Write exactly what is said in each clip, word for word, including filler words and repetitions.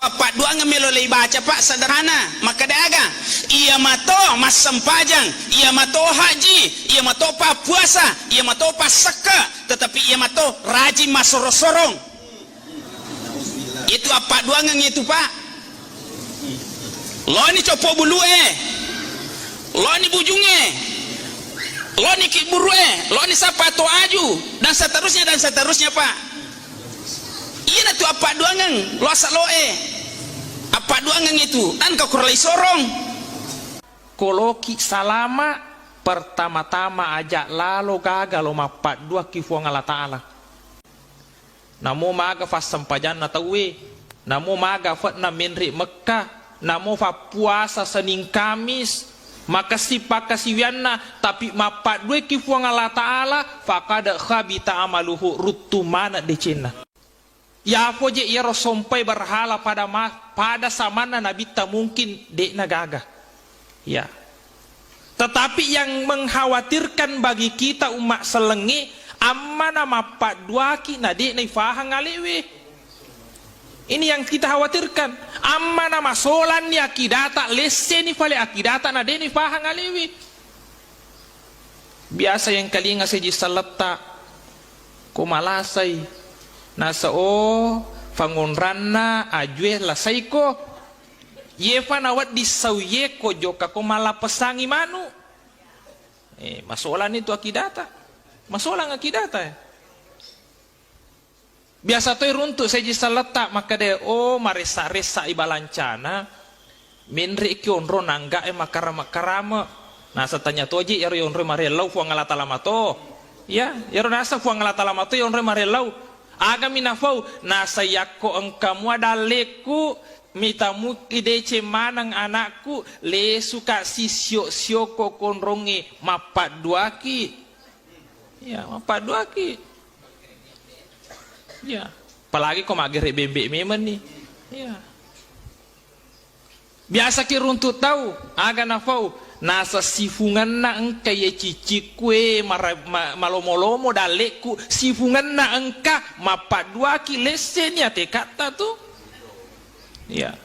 Appadduangeng melo leibaca, Pak, sederhana. Makkeda aga? Iya mato massempajang, iya mato haji, iya mato pappuasa, iya mato passekke, tetapi iya mato rajin massorong-sorong. Itu appadduangeng itu, Pak. Loni coppo bulue, loni bujunge, loni kibburue, loni sappa to aju, dan seterusnya, dan seterusnya, Pak. Iyanatu appadduangeng, lo asaloe. Appadduangeng itu, engka kuralai sorong. Koloki salama, pertama-tama aja lalo gaga lo mappadduaki Fuang Allah Ta'ala. Namo maga fassempajanna tauwe, namo maga fe'na menre Mekka, namo fappuasa Senin Kamis, makessing pakkasiwianna, tapi mappaddueki Fuang Allah Ta'ala, faqad khabita amaluhu, ruttu maneng decenna. Yafo je iyaro sompai berhala pada ma-, pada samanna nabitta mungkin de'na gaga. Ya. Tetapi yang mengkhawatirkan bagi kita umat sellengnge, amma na mappadduaki na de'na ifahang alewe. Ini yang kita khawatirkan. Amma na masolanni akidata, lesseni fale akidata na de'na ifahang alewe. Biasa yang kalinga seji saletta, ko malasai. Nasa, oh, fangonranna ajue lasaiko. Yefa nawedding sauye ko jokka ko malappesangi manu. Eh, masolani tu akidata. Masolang akidata, eh. Biasa toi runtu seji saletta makkeda, oh, maressa-ressa i balancana, menre ki onro nangga e makarame-karame. Nasa tanya toji iyaro yonroi marellau Fuang Allah Ta'ala mato. Ya, iyaro nasa Fuang Allah Ta'ala mato yonroi marellau. Agami nafau, nasa yakko engka mua dallekku, mitamuki deceng maneng anakku, lesuka sisio-sioko konrongnge mappadduaki. Ya, mappadduaki. Ya, apalagi ko maggere bembe memeng ni. Ya. Biasa ki runtu tau, aga nafau, nasa sifungenna engka ye cicikku e mara-, ma-, malomo-lomo dallekku, sifungenna engka mappadduaki lesse ni atekatta tu. Ya.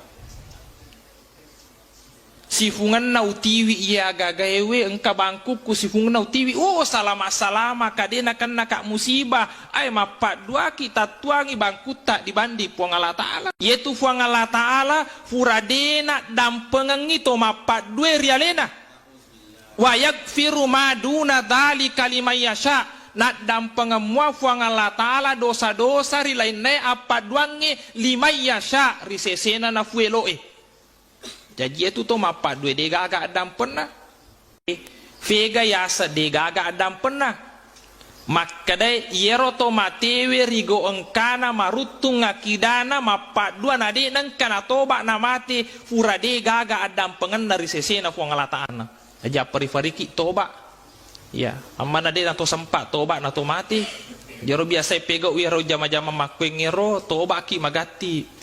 Sifungenna utiwi iya gagaewe engka bangkukku, sifungenna utiwi, oh, salama-salama, kadena kennaka musibah, ae mappadduaki tattuangi bangkutta dibanding Puang Allah Ta'ala. Yetu Puang Allah Ta'ala fura dena dampengengi to mappaddue ri alena. Wa yaghfiru ma duna dzalika liman yasha. Naddampengeng mua Puang Allah Ta'ala dosa-dosa ri lainnae appadduangnge liman yasha, ri sesena nafueloe. Jaji, iyatu to mappaddue degaga addampenna. Fega yaseng degaga addampenna? Makkedae, iyaro to matewe rigo engkana maruttung akidana mappaddua na de nengka natoba namate, fura degaga addampengenna ri sesena Puang Allah Ta'ala. Jaji, appari-pariki toba. Iya, ammana de nato sempa toba nato mate. Jaro biasae pegau iyaro jama-jama makkuengngero, tobaki magatti.